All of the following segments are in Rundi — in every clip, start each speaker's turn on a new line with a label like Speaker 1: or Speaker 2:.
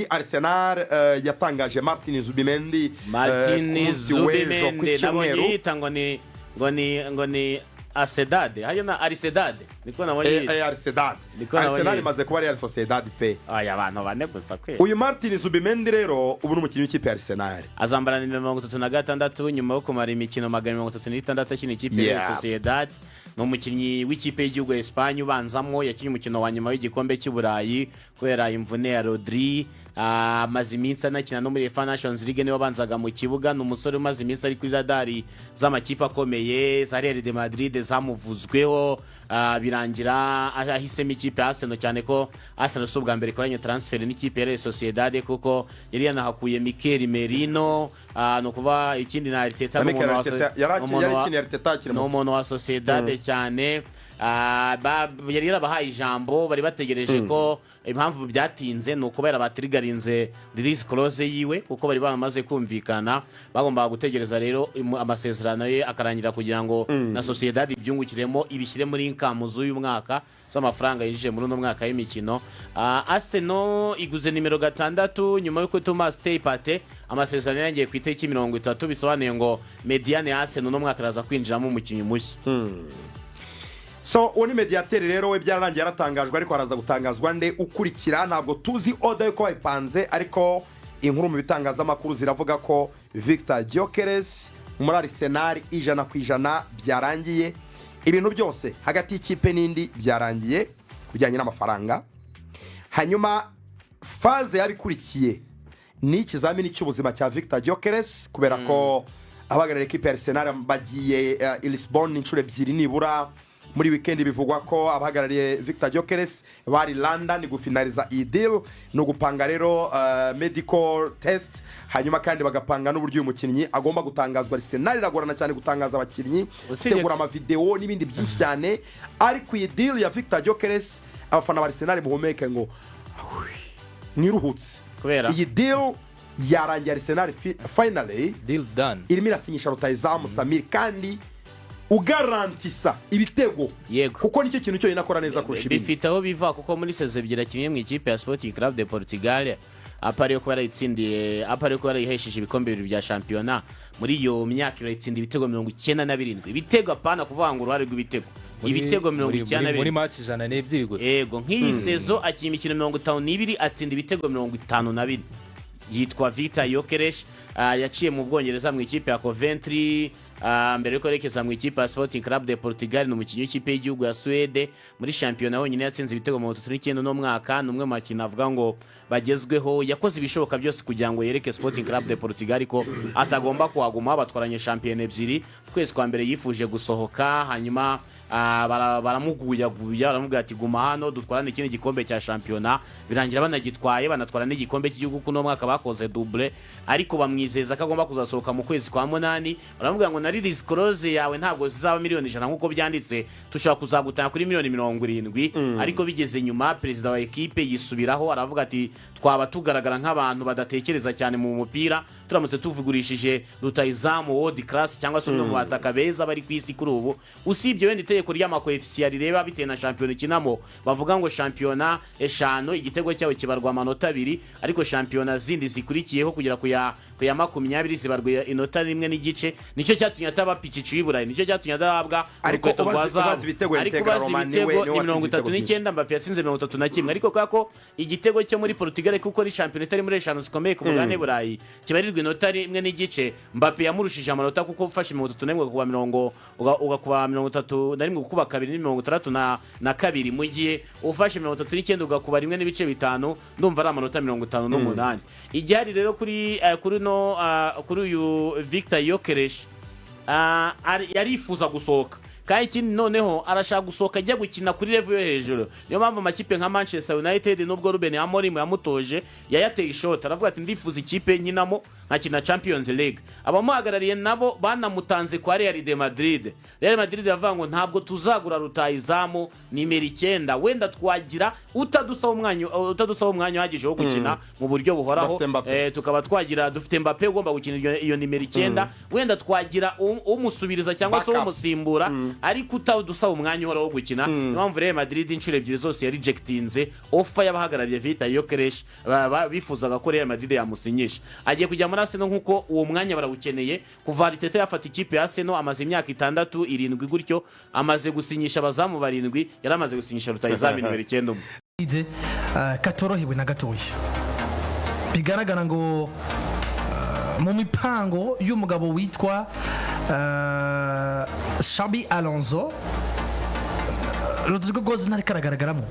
Speaker 1: Zubimendi, Arsenal yatangaje Martin Zubimendi
Speaker 2: Martin
Speaker 1: ku munsi w'ejo ku
Speaker 2: Zubimendi nabonye
Speaker 1: cyumweru.
Speaker 2: Yita ngo ni Asedade, hariyo na Arisedade, niko nabonye yita.
Speaker 1: Arsenal.
Speaker 2: Niko nabonye
Speaker 1: Arsenal
Speaker 2: yita.
Speaker 1: imaze kuba Real Sociedad pe.
Speaker 2: Aya, abantu bane gusa kwe.
Speaker 1: Uyu Martin Zubimendi rero ubu ni umukinnyi w'ikipe ya Arsenal.
Speaker 2: Azambara nimero 36 nyuma yo kumara imikino 136 akina ikipe ya Sociedad. Ni umukinnyi w'ikipe y'igihugu ya Espagne ubanzamo, yakinnye umukino wa nyuma w'igikombe cy'Uburayi kubera imvune ya Rodri. Amaze iminsi anakina no muri UEFA Nations League, niwe wabanzaga mu kibuga. Ni umusore umaze iminsi ari kuri radari z'amakipe akomeye, za Real de Madrid zamuvuzweho, birangira ahisemo ikipe ya Arsenal, cyane ko Arsenal si ubwa mbere ikoranye transfer n'ikipe ya Real Sociedad, kuko yari yanahakuye Mikel Merino. Ni ukuvuga ikindi na Arteta
Speaker 1: Na
Speaker 2: ni
Speaker 1: Mikel
Speaker 2: umuntu wa
Speaker 1: Arteta
Speaker 2: ni umuntu
Speaker 1: yari akiniye Arteta akiri
Speaker 2: ni
Speaker 1: muto.
Speaker 2: umuntu wa Sociedad cyane. Yari yarabahaye ijambo, bari bategereje ko impamvu byatinze ni ukubera batriggerinze release clause yiwe, kuko bari baramaze kumvikana. Bagombaga gutegereza rero amasezerano ye akarangira kugira ngo na Sociedad ibyungukiremo, ibishyire muri income z'uyu mwaka, z'amafaranga yinjije muri uno mwaka w'imikino. Arsenal iguze nimero 6 nyuma y'uko Thomas Partey amasezerano yarangiye ku itariki 30, bisobanuye ngo médiane ya Arsenal uno mwaka araza kwinjiramo umukinnyi mushya.
Speaker 1: So uwo ni médiateur rero, we byararangiye yaratangajwe, ariko haraza gutangazwa nde ukurikira ntabwo tuzi order yuko bayipanze, ariko inkuru mu bitangazamakuru ziravuga ko Victor Gyokeres muri Arsenal 100% byarangiye, ibintu byose hagati y'ikipe n'indi byarangiye ku bijyanye n'amafaranga. Hanyuma phase yabikurikiye ni ikizamini cy'ubuzima cya Victor Gyokeres, kubera ko abahagarariye ekipe ya Arsenal bagiye i Lisbon inshuro ebyiri nibura muri weekend. Bivugwa ko abahagarariye Victor Gyokeres bari London gufinaliza iyi deal, ni ugupanga rero medical test, hanyuma kandi bagapanga n'uburyo uyu mukinnyi agomba gutangazwa. Arsenal iragorana cyane gutangaza abakinnyi, gutegura amavidewo n'ibindi byinshi cyane, ariko iyi deal ya Victor Gyokeres, abafana ba Arsenal muhumeke ngo mwiruhutse.
Speaker 2: Kubera?
Speaker 1: Iyi deal yarangiye, Arsenal finally
Speaker 3: Deal done.
Speaker 1: irimo irasinyisha rutayizamu Samir kandi ugarantisa ibitego, kuko nicyo kintu cyonyine akora neza kurusha ibindi.
Speaker 2: Bifite aho biva, kuko muri saison ebyiri akiniye mu ikipe ya Sporting Club de Portugal, à part yo kuba yarayitsindiye, à part yo kuba yarayihesheje ibikombe bibiri bya shampiyona, muri iyo myaka irayitsinda ibitego 97, ibitego, apana kuvuga ngo uruhare rw'ibitego, ibitego mirongo icyenda na
Speaker 3: muri
Speaker 2: birindwi.
Speaker 3: Match 102 gusa.
Speaker 2: Yego, nk'iyi saison akina imikino 52, atsinda ibitego 54. Yitwa Victor Gyokeres, yaciye mu Bwongereza mu ikipe ya Coventry mbere yuko yerekeza mu ikipe ya Sporting Club de Portugal. Ni umukinnyi w'ikipe y'igihugu ya Suwede. Muri shampiyona wenyine yatsinze ibitego 39 uno mwaka. Ni umwe mu bakinnyi avuga ngo bagezweho. Yakoze ibishoboka byose kugira ngo yereke Sporting Club de Portugal ko atagomba kuhaguma. Batwaranye shampiyona ebyiri. Mu kwezi kwa mbere yifuje gusohoka, hanyuma baramuguyaguya, baramubwira ati: "Guma hano dutwarane ikindi gikombe cya shampiyona." Birangira banagitwaye, banatwara n'igikombe cy'igihugu, kuno mwaka bakoze double, ariko bamwizeza ko agomba kuzasohoka mu kwezi kwa munani. Baramubwira ngo na release clause yawe ntabwo zizaba miliyoni 100 nk'uko byanditse, tushobora kuzagutanga kuri miliyoni 70. Ariko bigeze nyuma perezida wa ekipe yisubiraho, aravuga ati: "Twaba tugaragara nk'abantu badatekereza cyane mu mupira turamutse tuvugurishije rutayizamu world class, cyangwa se umwe mu bataka beza bari ku isi kuri ubu." Usibye wenda itegeko ry'amacoefficient rireba bitewe na shampiyona ukinamo, bavuga ngo shampiyona eshanu igitego cyawe kibarwa amanota 2, ariko shampiyona zindi zikurikiyeho kugera ku ya 20 zibarwa inota 1.5. Nicyo cyatumye ataba pichichi w'i Burayi, nicyo cyatumye adahabwa
Speaker 1: Ariko
Speaker 2: urukweto rwa zahabu.
Speaker 1: ubaze ibitego
Speaker 2: Ariko
Speaker 1: Integra
Speaker 2: ubaze
Speaker 1: Roma,
Speaker 2: ibitego
Speaker 1: niwe
Speaker 2: ni
Speaker 1: watsinze
Speaker 2: mirongo itatu
Speaker 1: ibitego byinshi.
Speaker 2: n'icyenda, Mbappe yatsinze 31. Ariko kubera ko igitego cyo muri Portugal, kuko ari shampiyona itari muri eshanu zikomeye ku mugabane Burayi, kibarirwa inota 1.5, Mbappe yamurushije amanota, kuko ufashe 31 ugakuba mirongo ugakuba 31 gukuba kabiri ni 62, mu gihe ufashe 39 ugakuba 1.5, ndumva ari amanota 58. Igihari rero kuri no kuri uyu Victor Gyokeres, yarifuza gusohoka, kandi ikindi noneho arashaka gusohoka ajya gukina kuri level yo hejuru. Niyo mpamvu amakipe nka Manchester United, nubwo Ruben Amorim yamutoje, yayateye ishoti, aravuga ati: "Ndifuza ikipe nkinamo nkakina Champions League." Abamuhagarariye nabo banamutanze kwa Real de Madrid. Real Madrid bavuga ngo ntabwo tuzagura rutayizamu nimero 9, wenda twagira utadusaba umwanya uhagije wo gukina mu buryo buhoraho.
Speaker 1: Bafite Mbappe.
Speaker 2: Tukaba twagira, dufite Mbappe ugomba gukina iyo nimero 9, wenda twagira umusubiriza cyangwa se
Speaker 1: Backup.
Speaker 2: umusimbura. Ariko utawudusaba umwanya uhoraho wo gukina. Niyo mpamvu Real Madrid inshuro ebyiri zose yarejectinze offer y'abahagarariye Viktor Gyökeres, bifuzaga ko Real Madrid yamusinyisha. Agiye kujya muri Arsenal nk'uko uwo mwanya barawukeneye. Kuva Arteta yafata ikipe ya Arsenal, amaze imyaka 6, 7 gutyo, amaze gusinyisha abazamu barindwi, yari amaze gusinyisha rutayizamu nimero 9 umwe.
Speaker 3: Madrid, katorohewe na gatoya. Bigaragara ngo mu mipango y'umugabo witwa Xabi Alonso, Rodrygo Goes ntariko aragaragaramo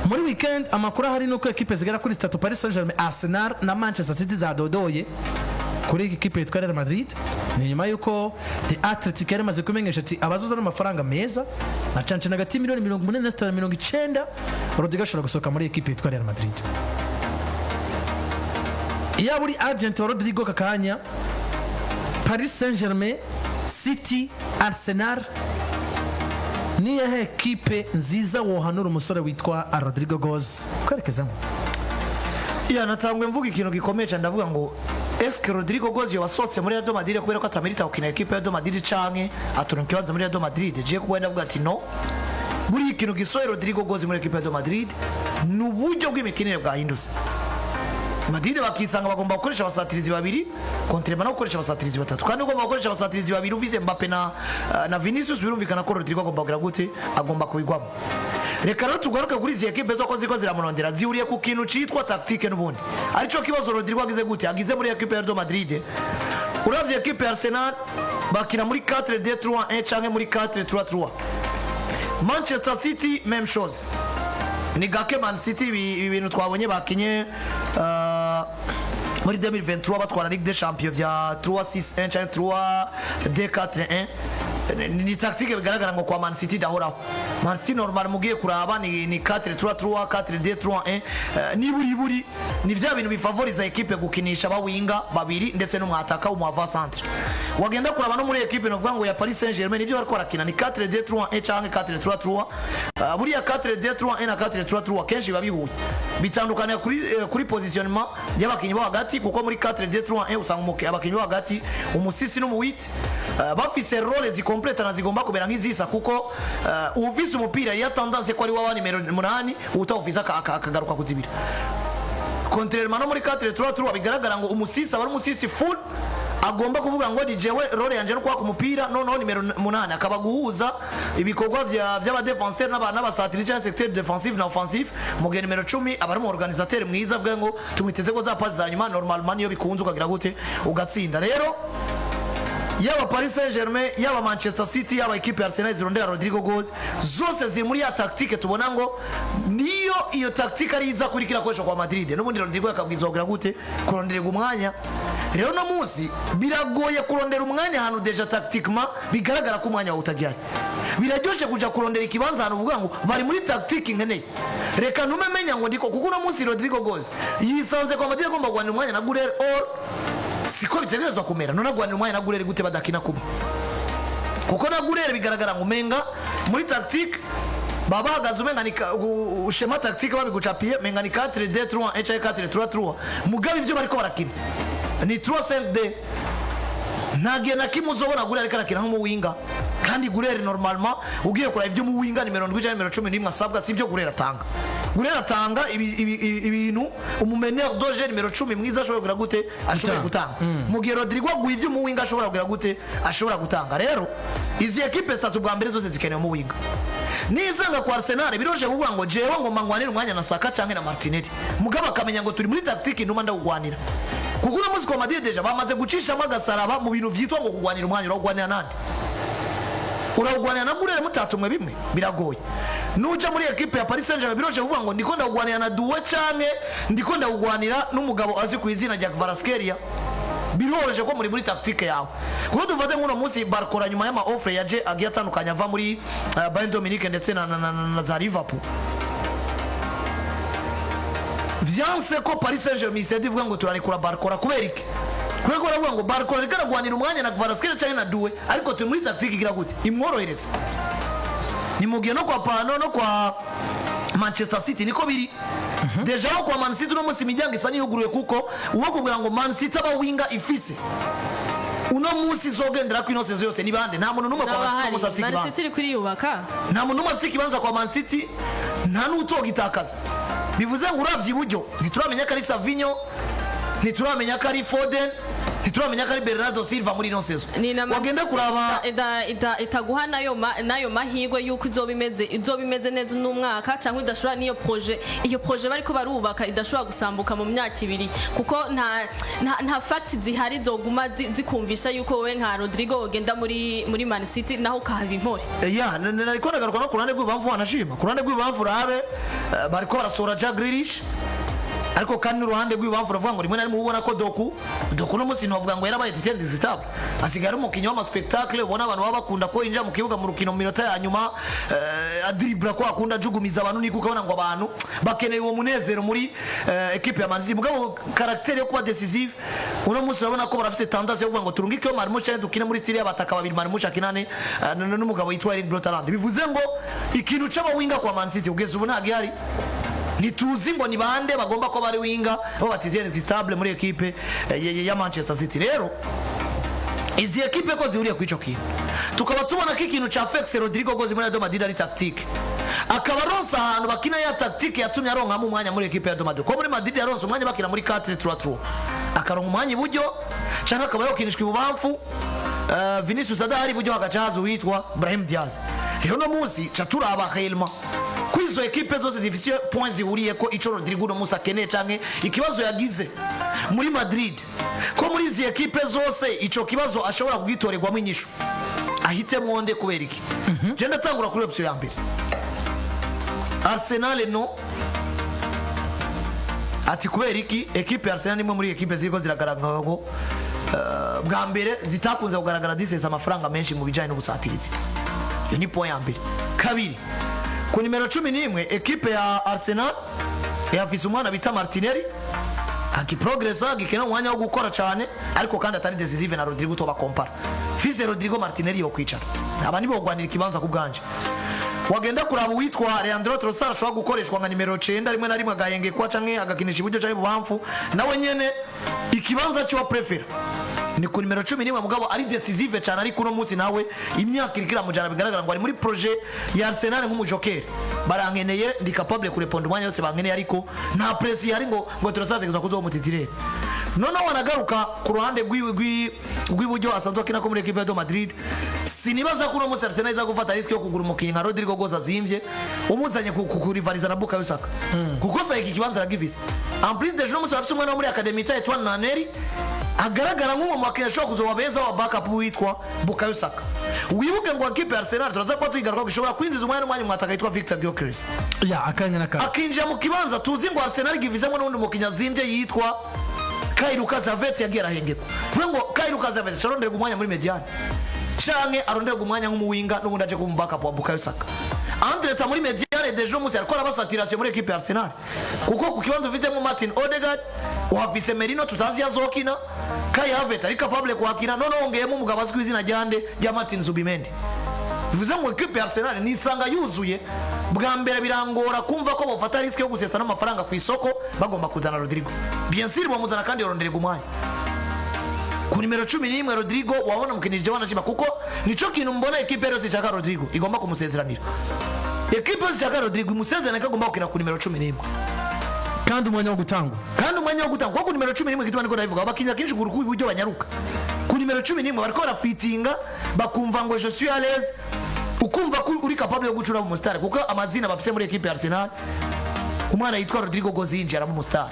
Speaker 3: muri weekend. Amakuru ahari ni uko ekipe zigera kuri zitatu, Paris Saint-Germain, Arsenal na Manchester City, zadodoye kuri iyi kipe yitwa Real Madrid. Ni nyuma y'uko The Athletic yari imaze kumenyesha ati abazozana amafaranga meza na cancana hagati y'imiliyoni 85, 90, Rodrygo ashobora gusohoka muri ekipe yitwa Real Madrid. Yaba uri agent wa Rodrygo aka kanya, Paris Saint-Germain, City, Arsenal, niyahe ekipe nziza wohanura umusore witwa Rodrygo Goes kwerekezamo?
Speaker 4: Ya, natangwe mvuga ikintu gikomeye cyane. Ndavuga ngo eske Rodrygo Goes wasohotse muri Real Madrid kubera ko atamerita gukina ekipe ya Real Madrid, canke atura ikibanza muri Real Madrid? Je kuba ndavuga ati no, buri ikintu gisoye Rodrygo Goes muri ekipe ya Real Madrid ni uburyo bw'imikinire bwahindutse. Madrid bakisanga bagomba gukoresha abasatirizi babiri, contrairement no gukoresha abasatirizi batatu. Kandi ugomba gukoresha abasatirizi babiri uvize Mbappe na Vinicius, birumvikana ko Rodrygo agomba kugira gute? Agomba kubigwamo. Reka rero tugaruke kuri izi ekipe zoko ziko ziramurondera. Zihuriye ku kintu citwa tactique n'ubundi, arico kibazo Rodrygo agize gute, agize muri ekipe ya Real Madrid. Uravye ekipe ya Arsenal, bakina muri 4-2-3-1 canke muri 4-3-3. Manchester City, même chose. Ni gake Man City ibi bintu twabonye bakinye muri 2023 batwara Ligue des Champions vya 3-6-1 canke 3-2-4-1. Ni tactique bigaragara ngo kwa Man City idahoraho. Man City normal mugiye kuraba ni 4-3-3, 4-2-3-1, niburi buri ni vya bintu bifavoriza ekipe gukinisha abawinga babiri ndetse n'umwataka w'umu centre. Wagenda kuraba no muri ekipe novuga ngo ya Paris Saint-Germain, nivyo bariko barakina ni 4-2-3-1 canke 4-3-3. Buriya 4-2-3-1 na 4-3-3 kenshi biba bihuye, bitandukaniye kuri positionnement y'abakinyi bo hagati, kuko muri 4-2-3-1 usanga abakinyi bo hagati, umusisi n'umuwiti, bafise rôle zikompletana, zigomba kumera nk'izisa, kuko uwufise umupira iyo tendance ko ari wa nimero 8, utawufise akagaruka kuzibira. Contrairement no muri 4-3-3, bigaragara ngo umusisi aba ari umusisi full, agomba kuvuga ngo ni jewe rôle yanje no kwaka umupira, noneho nimero 8 akaba guhuza ibikorwa vy'abadefenseur n'abasatiri cyangwa secteur défensif na offensif, mu gihe nimero 10 aba ari umu organisateur mwiza, avuga ngo tumwiteze ko za passe za nyuma normalement niyo bikunze ukagira gute, ugatsinda. Rero yaba Paris Saint-Germain, yaba Manchester City, yaba ekipe ya Arsenal zirondera Rodrygo Goes, zose ziri muri ya tactique tubona ngo niyo iyo tactique ari iza kuri kira kwa Madrid. N'ubundi Rodrygo yakabwirizwa kugira gute? Kurondererwa umwanya. Rero no munsi biragoye kurondera umwanya ahantu déjà tactiquement bigaragara ko umwanya wawe utagihari. Biraryoshe kuja kurondera ikibanza ahantu uvuga ngo bari muri tactique nkeneye, reka ntume menya ngo ndiko, kuko uno munsi Rodrygo Goes yisanze kwa Madrid agomba guhanira umwanya na Guler. Or siko bitegerezwa kumera. None agwanira umwanya na Guler gute badakina kumwe? Kuko na Guler bigaragara ngo umenga muri tactique baba bahagaze, umenga ni schéma tactique babigucapiye, menga ni 4 2 3 1 canke 4 3 3, mugabo ivyo bariko barakina ni 3 5 2. Nta gihe na kimwe uzobona Guler ariko arakina nk'umuwinga. Kandi Guler normalement ugiye kuraba ivyo umuwinga nimero 7 canke nimero 11 asabwa, si ibyo Guler atanga. Guler atanga ibintu umumeneur de jeu nimero 10 mwiza ashobora kugira gute, ashoboye gutanga, mu gihe Rodrygo aguha ivyo umuwinga ashobora kugira gute, ashobora gutanga. Rero izi ekipe zitatu bwa mbere zose zikeneye umuwinga. Nizanga kwa Arsenal biroshe kuvuga ngo jewe ngo mangwanire umwanya na Saka canke na Martinelli, mugabo akamenya ngo turi muri tactique ntuma ndawugwanira, kuko uno munsi kwa Madrid déjà bamaze gucishamo agasaraba mu bintu vyitwa ngo kugwanira umwanya. Urawugwanira nande? Urawugwanira na Guler mutatumwe bimwe? Biragoye. Nuja muri ekipe ya Paris Saint-Germain, biroshe kuvuga ngo ndiko ndawugwanira na Doué canke ndiko ndawugwanira n'umugabo azi ku izina rya Kvaratskhelia. Biroroshye ko muri tactique yawe, kuko dufate nk'uno munsi Barcola, nyuma y'ama offre yaje agiye atandukanye ava muri Bayern Dominique ndetse na za Liverpool, vyanse ko Paris Saint-Germain isedi ivuga ngo turarekura Barcola. Kubera iki? Kubera ko baravuga ngo Barcola ariko aragwanira umwanya na Kvaratskhelia canke na Doué, ariko turi muri tactique igira gute, imworohereza. Ni mu gihe no kwa pano no kwa Manchester City niko biri. Déjà aho kwa Man City uno munsi imiryango isa n'iyuguruye, kuko uwo kugira ngo Man City aba winga ifise Uno munsi izogendera ko ino saison yose ni bande? Nta muntu n'umwe kwa Man City uno munsi afise
Speaker 5: Man
Speaker 4: ikibanza.
Speaker 5: City iri kuriyubaka.
Speaker 4: Nta muntu n'umwe afise ikibanza kwa Man City, nta n'utogitakaza. Bivuze ngo uravye iburyo, ntituramenya ko ari Savinho, ntituramenya ko ari Foden, ntituramenya ko ari Bernardo Silva muri ino saison.
Speaker 5: Ni na Man
Speaker 4: Wagenda
Speaker 5: City
Speaker 4: kuraba
Speaker 5: itaguha nayo mahirwe yuko izoba imeze neza n'umwaka cyangwa idashobora, n'iyo projet, iyo projet bariko barubaka idashobora gusambuka mu myaka 2, kuko nta fact zihari zoguma zikumvisha yuko wowe nka Rodrigo wogenda muri Man City naho ukahaba impore.
Speaker 4: Ya, nariko ndagaruka no ku ruhande rw'ibubamfu. Wanashima ku ruhande rw'ibubamfu urabe, bariko barasohora Jack Grealish, ariko kandi n'uruhande rw'ibubamfu uravuga ngo rimwe na rimwe ubona ko Doku no munsi ntovuga ngo yarabaye titulaire indiscutable, asigaye ari umukinnyi w'ama spectacle. Ubona abantu baba bakunda ko yinjira mu kibuga mu rukino mu minota ya nyuma, adiribura ko akunda ajugumiza abantu, niko ukabona ngo abantu bakeneye uwo munezero muri equipe ya Man City. Mugabo caractère yo kuba décisive, uno munsi urabona ko barafise tendance yo kuvuga ngo turungikeyo Marmoush cyane, dukine muri style y'abataka babiri, Marmoush akinane n'umugabo yitwa Erling Braut Haaland. Bivuze ngo ikintu c'abawinga kwa Man City kugeza ubu ntabwo ihari. Ntituzi ngo ni bande bagomba kuba bari winga bo ba titulaire stable muri equipe ya Manchester City. Rero izi ekipe ko zihuriye kuri ico kintu, tukaba tubona ko ikintu ca Felix Rodrigo Gozi muri Real Madrid ari tactique, akaba aronse ahantu bakina ya tactique yatumye aronkamo umwanya muri ekipe ya Real Madrid, ko muri Madrid yaronse umwanya bakina muri 4-3-3, akaronka umwanya iburyo canke akaba yokinishwa ibubamfu, Vinicius adahari, iburyo hagaca haza uwitwa Brahim Diaz. Rero no munsi ca turaba réellement ko izo ekipe zose zifise point zihuriye ko ico Rodrigo uno munsi akeneye canke ikibazo yagize muri Madrid, ko muri izi ekipe zose ico kibazo ashobora kugitorerwamo inyishu, ahitemo nde? Kubera iki? Je ndatangura kuri option ya mbere, Arsenal. No ati kubera iki? Ekipe ya Arsenal ni imwe muri ekipe ziriko ziragaragara ko bwa mbere zitakunze kugaragara zisesa amafaranga menshi mu bijanye n'ubusatirizi. Iyo ni point ya mbere. Kabiri, ku nimero 11 ekipe ya Arsenal yafise umwana bita Martinelli akiprogresa, agikeneye umwanya wo gukora cyane, ariko kandi atari décisive na Rodrigo tobakompara. Fise Rodrigo, Martinelli yo kwicara, aba nibo gwanira ikibanza ku bwanje. Wagenda kuraba uwitwa Leandro Trossard, ashobora gukoreshwa nka nimero 9 rimwe na rimwe, agahengekwa canke agakinisha iburyo canke ibubamfu. Nawe nyene ikibanza ciwa préféra ni ku nimero 11, mugabo ari décisive cyane. Ariko uno munsi nawe imyaka iriko iramujana, bigaragara ngo ari muri projet ya Arsenal nk'umujokeri. Barankeneye, ndi capable kureponda umwanya wose bankeneye, ariko nta pression ihari ngo Trossard kuza kuzoba umu titulaire. Noneho wanagaruka ku ruhande rw'iburyo asanzwe akina ko muri equipe ya Real Madrid, sinibaza ko uno munsi Arsenal iza gufata risque yo kugura umukinnyi nka Rodrigo Goes azimvye, umuzanye kurivaliza na Bukayo Saka, kuko Saka iki kibanza aragifise. En plus de uno munsi bafise umwana wo muri academy yitwa Etoine Naneri, agaragara nk'umwe mu bakinnyi ashobora kuzoba beza wa backup witwa Bukayo Saka. Wibuke ngo equipe ya Arsenal, turaza kuba tuyigaruka, ko ishobora kwinjiza umwanya n'umwanya umwataka yitwa Victor Gyökeres,
Speaker 3: ya akanya n'akanya,
Speaker 4: akinjira mu kibanza. Tuzi ngo Arsenal igivizemo n'undi mukinnyi azimvye yitwa Kai Lucas Havertz, yagiye arahengekwa. Vuga ngo Kai Lucas Havertz aronderwa umwanya muri médiane canke aronderwa umwanya nk'umuwinga, n'ubundi aje kuba backup wa Bukayo Saka. Andreta muri médiane déjà munsi ariko araba saturation muri equipe ya Arsenal, kuko ku kibanza ufitemo Martin Odegaard, uhafise Merino tutazi yazokina, Kai Havertz ari capable kuhakina, noneho wongeyemo umugabo azwi izina rya nde, rya Martin Zubimendi. Bivuze ngo equipe ya Arsenal nisanga yuzuye. Bwa mbere birangora kumva ko bafata risque yo gusesa n'amafaranga ku isoko bagomba kuzana Rodrigo. Bien sûr bamuzana kandi yorondererwa umwanya ku nimero 11. Rodrigo wabona mukinije wanashima, kuko nico kintu mbona equipe yose ishaka Rodrigo igomba kumusezeranira. Equipe yose ishaka Rodrigo imusezerane ko agomba gukina ku nimero 11.
Speaker 3: Kandi umwanya wo gutangwa.
Speaker 4: Kandi umwanya wo gutanga, kuko ku nimero 11, gituma niko ndabivuga, abakinnyi akenshi ku iburyo banyaruka. Ku nimero 11 bariko barafitinga, bakumva ngo je suis à l'aise, ukumva ko uri capable yo gucura mu star, kuko amazina bafise muri equipe ya Arsenal, umwana yitwa Rodrigo Goes yinjira araba umustar,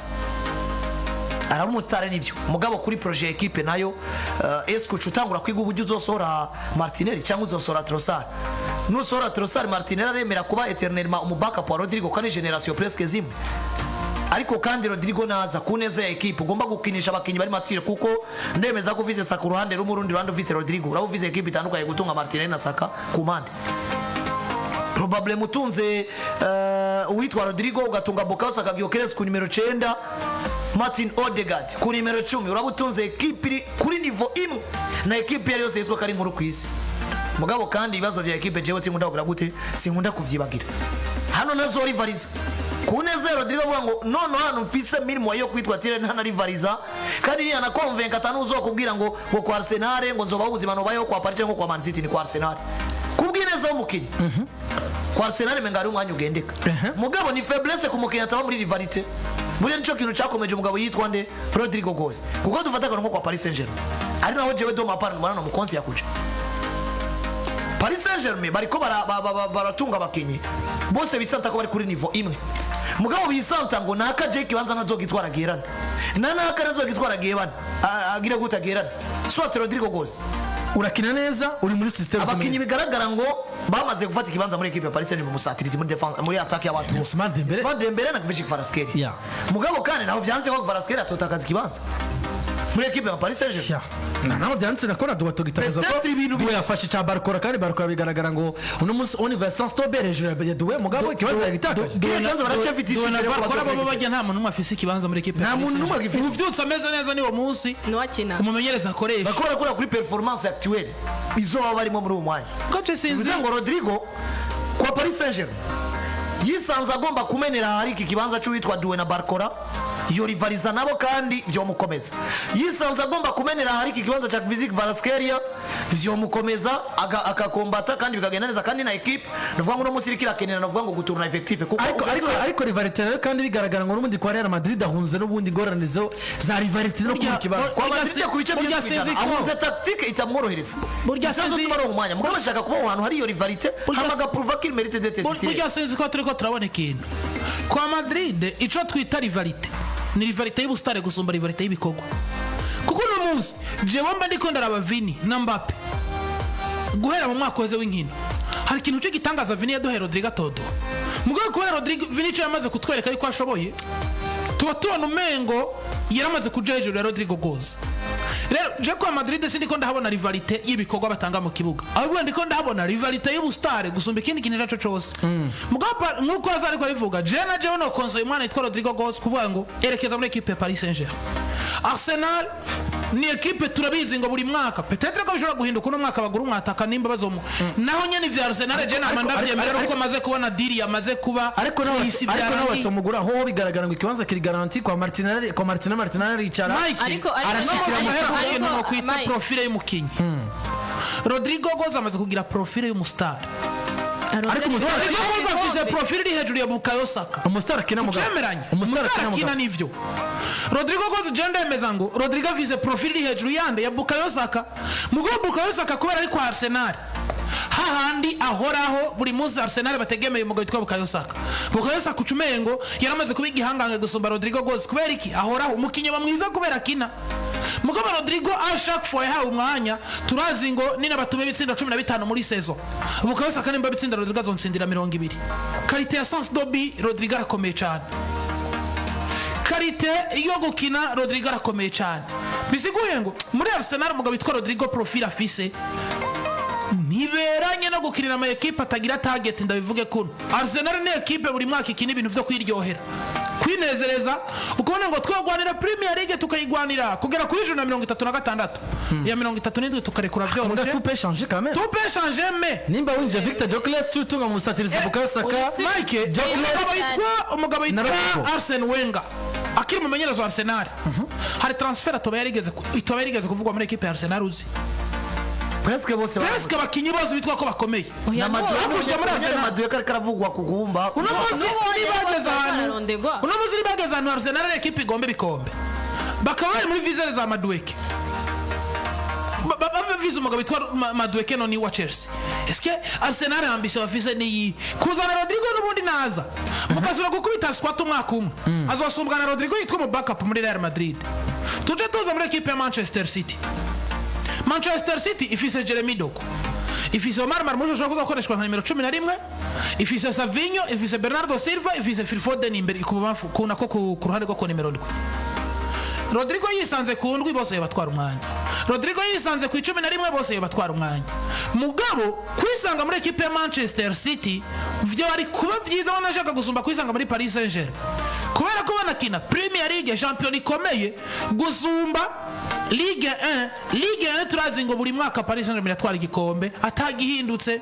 Speaker 4: araba umustar nivyo. Mugabo kuri projet ya equipe nayo, est-ce que utangura kwiga uburyo uzosohora Martinelli cyangwa uzosohora Trossard? Nusohora Trossard, Martinelli aremera kuba éternellement umu backup wa Rodrigo, kandi génération presque zimwe. Ariko kandi Rodrigo naza ku neza ya equipe, ugomba gukinisha abakinnyi bari mature, kuko ndemeza ko ufise Saka uruhande rumwe, urundi ruhande ufite Rodrigo, uraba ufise equipe itandukanye gutunga Martinelli na Saka ku mpande. Probable mutunze uwitwa Rodrigo, ugatunga Bukayo Saka, Gyökeres ku nimero 9, Martin Odegaard ku nimero 10, uraba utunze equipe iri kuri niveau imwe na equipe yari yose yitwa ko ari nkuru ku isi. Mugabo kandi ibibazo vya equipe jewe sinkunda kugira gute, sinkunda kuvyibagira. Hano nazo rivaliza. Ku neza ya Rodrigo, avuga ngo none hano mfise mirimo yo kwitwa tire ntanarivariza, kandi niya na convainc atanu uzokubwira ngo kwa Arsenal ngo nzobaho ubuzima nobayeho kwa Paris cyangwa kwa Man City, ni kwa Arsenal. Kubw'ineza y'umukinnyi, kwa Arsenal menga ari umwanya ugendeka. Mugabo ni faiblesse ku mukinnyi ataba muri rivalité. Buriya nico kintu cyakomeje umugabo yitwa nde, Rodrigo Goes, kuko dufata akantu nko kwa Paris Saint-Germain, ari naho jewe doma part mbona no mukonsi yakuja. Paris Saint-Germain bariko baratunga abakinyi bose bisanta ko bari kuri niveau imwe, mugabo bisanta ngo naka je kibanza ntazogitwara gerana na naka ntazogitwara gebana, agire gute agerana, soit Rodrigo Goes.
Speaker 3: Urakina neza, uri muri system.
Speaker 4: Abakinyi bigaragara ngo bamaze gufata ikibanza muri équipe ya Paris Saint-Germain, musatirizi muri défense, muri attaque y'abantu,
Speaker 3: Ousmane Dembélé.
Speaker 4: Ousmane Dembélé na Kvicha Kvaratskhelia. Mugabo kandi naho vyanze ko Kvaratskhelia atotakaza ikibanza muri équipe ya Paris Saint-Germain.
Speaker 3: Nta naho byanditse na Konrad watugitagaza ko
Speaker 4: Peut-être ibintu
Speaker 3: Doué yafashe icya Barcola, kandi Barcola bigaragara ngo uno munsi Universal Stobert hejuru ya Doué, mugabo ikibazo yagitakaje.
Speaker 4: Kiriya kibanza baracyafite
Speaker 6: Duwe na
Speaker 4: icyizere ko
Speaker 6: Barcola bo
Speaker 4: bazokora.
Speaker 6: bajya, nta muntu n'umwe afise ikibanza muri équipe ya
Speaker 4: Nta
Speaker 6: Paris
Speaker 4: muntu n'umwe
Speaker 6: Saint-Germain.
Speaker 4: agifise.
Speaker 6: Uvyutse ameze neza niwo munsi
Speaker 5: Nuwakina.
Speaker 6: umumenyereza akoresha.
Speaker 4: Bariko barakora kuri performance actuelle izoba barimo muri uwo mwanya.
Speaker 6: Ko je sinzi.
Speaker 4: Bivuze ngo Rodrigo kwa Paris Saint-Germain yisanze agomba kumenera ahari iki kibanza cy'uwitwa Doué na Barcola, iyo rivaliza nabo kandi vyomukomeza. Yisanze agomba kumenera ahari iki kibanza cha Kvizik Kvaratskhelia, vyomukomeza akakombata kandi bikagenda neza, kandi na équipe nuvuga ngo uno munsi iriko irakenera, nuvuga ngo gutourna effectif kuko
Speaker 3: Ariko rivalité nayo kandi bigaragara ngo n'ubundi kwa Real Madrid ahunze n'ubundi ingorane zo za rivalité no kubura ikibanza.
Speaker 4: Kwa Madrid ku bice
Speaker 6: Burya
Speaker 4: byinshi
Speaker 6: sinzi
Speaker 4: kw'ijana,
Speaker 6: ko-
Speaker 4: ahunze tactique itamworohereza.
Speaker 6: Burya
Speaker 4: Bisazo
Speaker 6: sinzi-
Speaker 4: tuma aronka umwanya, mugabo ashaka kuba aho hantu hari iyo rivalité, hama agaprouva qu'il mérite d'être titulaire.
Speaker 6: Burya sinzi ko turiko turabona ikintu kwa Madrid, ico twita rivalité ni rivalité y'ubusitari gusumba rivalité y'ibikorwa, kuko uno munsi jewe mba ndiko ndaraba Vini na Mbappe guhera mu mwaka uheze w'inkino, hari ikintu cy'igitangaza Vini yaduhaye Rodrigo atodo. Mugabo kubera Rodrigo, Vini icyo yamaze kutwereka yuko ashoboye, tuba tubona umengo yaramaze kuja hejuru ya Rodrigo Goes. Rero je kwa Madrid sindiko ndahabona rivalité y'ibikorwa batanga mu kibuga, ahubwo ndiko ndahabona rivalité y'ubusitari gusumba ikindi kintu icyo cose. Mugabo nk'uko aza ariko arivuga, je na jewe no conseil umwana yitwa Rodrigo Goes kuvuga ngo erekeza muri équipe ya Paris Saint-Germain. Arsenal ni équipe turabizi ngo buri mwaka, peut-être ko bishobora guhinduka uno mwaka bagura umwataka nimba bazomu naho nyene ivya Arsenal je nama ndavyemera uko maze kubona deal yamaze kuba
Speaker 3: Ariko nawe
Speaker 6: isi
Speaker 3: ariko nawe
Speaker 6: byarangiye.
Speaker 3: batamugura ho bigaragara ngo ikibanza kiri garanti kwa Martinelli, kwa Martinelli aricara.
Speaker 6: Mike,
Speaker 5: Ariko
Speaker 3: arashikira
Speaker 6: no
Speaker 3: mu
Speaker 6: muhera ikintu
Speaker 5: ariko
Speaker 6: kwita
Speaker 5: Mike.
Speaker 6: profile y'umukinyi. Rodrigo Goes amaze kugira profile y'umustar.
Speaker 3: Ariko umustar
Speaker 6: Rodrigo Goes afise profile iri hejuru ya Bukayo Saka.
Speaker 3: Umustar akina, mugabo.
Speaker 6: Tucemeranye.
Speaker 3: Umustar
Speaker 6: umustar
Speaker 3: akina,
Speaker 6: akina
Speaker 3: mugabo.
Speaker 6: nivyo. Rodrigo Goes, je ndemeza ngo Rodrigo afise profile iri hejuru yande, ya Bukayo Saka. Mugabo Bukayo Saka kubera ari kwa Arsenal, hahandi ahoraho buri munsi, Arsenal bategemeye umugabo witwa Bukayo Saka. Bukayo Saka ucumengo yaramaze kuba igihangange gusumba Rodrigo Goes. Kubera iki? Ahoraho, umukinnyi aba mwiza kubera akina. Mugabo Rodrigo à chaque fois yahawe umwanya, turazi ngo nina batume ibitsinda 15 muri saison, Bukayo Saka nimba bitsinda, Rodrigo azonsindira 20. Qualité ya sens de but, Rodrigo arakomeye cyane. Qualité yo gukina, Rodrigo arakomeye cyane. Bisiguye ngo muri Arsenal umugabo witwa Rodrigo profile afise ntiberanye no gukinira ama ekipe atagira target. Ndabivuge kuno, Arsenal ni ekipe buri mwaka ikina ibintu vyo kwiryohera, kwinezereza, ukabona ngo twagwanira Premier League tukayigwanira kugera kuri juru na 36 ya 37 tukarekura
Speaker 3: Muga
Speaker 6: vyoroshe.
Speaker 3: tout peut changer quand même.
Speaker 6: Tout peut changer, mais
Speaker 3: Nimba winjiye Victor Gyökeres, tutunga mu musatirizi Bukayo Saka.
Speaker 6: Mike, umugabo
Speaker 3: Na
Speaker 6: yitwa
Speaker 3: Rodrigo.
Speaker 6: Arsene Wenger akiri umumenyereza wa Arsenal, hari transfer atoba yarigeze itoba yarigeze kuvugwa muri ekipe ya Arsenal uzi?
Speaker 4: Presque bose.
Speaker 6: Presque abakinyi bose bitwa ko bakomeye.
Speaker 5: Oya,
Speaker 4: Na Madueke.
Speaker 6: Bavuzwe muri Arsenal.
Speaker 4: Madueke ariko aravugwa ku kubumba.
Speaker 6: Uno munsi
Speaker 5: N'ubu
Speaker 6: nibageze
Speaker 5: bose
Speaker 6: ahantu
Speaker 5: bararondegwa.
Speaker 6: uno munsi nibageze ahantu Arsenal ari ekipe igomba ibikombe, bakaba bari muri viseur za Madueke, bavize umugabo witwa Madueke noni wa Chelsea. Eske Arsenal ambition bafise niyi kuzana Rodrigo? N'ubundi naza mukazura gukubita squat umwaka umwe, azosumbwa na Rodrigo yitwa mu backup muri Real Madrid. Tuje tuza muri ekipe ya Manchester City. Manchester City ifise Jeremy Doku, ifise Omar Marmoush ashobora kuzakoreshwa nka nimero 11, ifise Savinho, ifise Bernardo Silva, ifise Phil Foden imbere ku bubamfu, ku nako ku ruhande rwo ku nimero 7. Rodrigo yisanze ku ndwi, bose batwara umwanya. Rodrigo yisanze ku 11, bose batwara umwanya. Mugabo kwisanga muri ekipe ya Manchester City vyo ari kuba vyiza, wanashaka gusumba kwisanga muri Paris Saint-Germain, kubera ko banakina Premier League, champion ikomeye gusumba Ligue 1. Ligue 1 turazi ngo buri mwaka Paris Saint-Germain iratwara igikombe atagihindutse.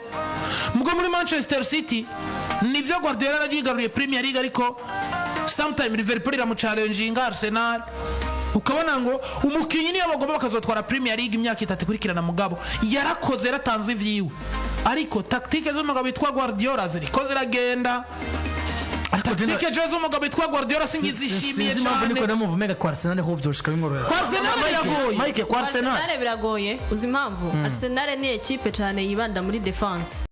Speaker 6: Mugo muri Manchester City Nivyo, Guardiola yarayigaruriye Premier League, ariko sometime Liverpool iramuchallenginga, Arsenal, ukabona ngo umukinnyi niyo bagomba bakazotwara Premier League imyaka 3 ikurikirana, mugabo yarakoze, yaratanze ivyiwe, ariko tactique z'umugabo witwa Guardiola ziriko ziragenda. Tactique je z'umugabo witwa Guardiola singizishimiye
Speaker 3: Sinzi impamvu niko
Speaker 6: cyane.
Speaker 3: ndamuvuma umenga kwa Arsenal ho vyoshika bimworohera.
Speaker 6: Kwa Arsenal biragoye.
Speaker 4: Mike, kwa Arsenal
Speaker 5: Arsenal biragoye. Uzi impamvu? Arsenal ni ekipe cyane yibanda muri defense.